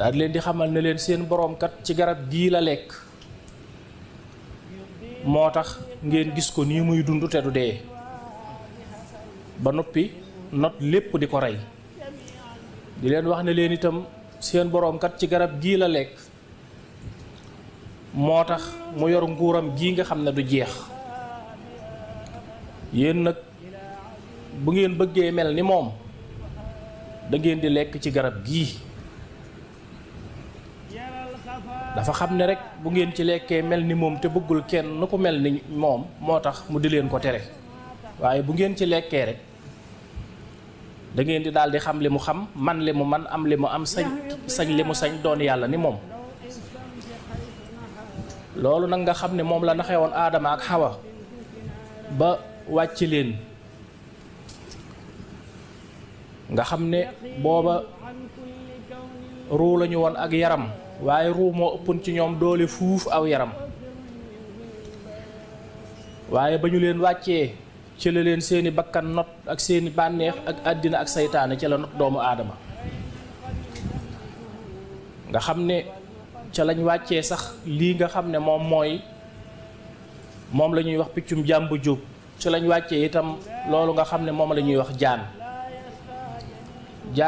daal leen di xamal ne leen seen boroom kat ci garab gii la lekk moo tax ngeen gis ko nii muy dund te du dee ba noppi not lépp di ko rey di leen wax ne leen itam seen boroom kat ci garab gii la lekk moo tax mu yor nguuram gii nga xam ne du jeex yéen nag bu ngeen bëggee mel ni moom da ngeen di lekk ci garab gii dafa xam ne rek bu ngeen ci lekkee mel ni moom te bëggul kenn nu ko mel ni moom moo tax mu di leen ko tere waaye bu ngeen ci lekkee rek da ngeen di daal di xam li mu xam man li mu man am li mu am sañ li mu sañ doon yàlla ni moom loolu nag nga xam ne moom la naxee woon Aadama ak Xawa ba wàcc leen nga xam ne booba ruu lañu woon ak yaram waaye ruu moo ëppoon ci ñoom doole fuuf aw yaram waaye ba ñu leen wàccee ci la leen seeni bakkan not ak seeni bànneex ak àddina ak saytaane ci la not doomu aadama nga xam ne ca lañ wàccee sax lii nga xam ne moom la ñuy wax piccum jàmbu jóob ci lañ wàccee itam loolu nga xam ne moom la ñuy wax jaan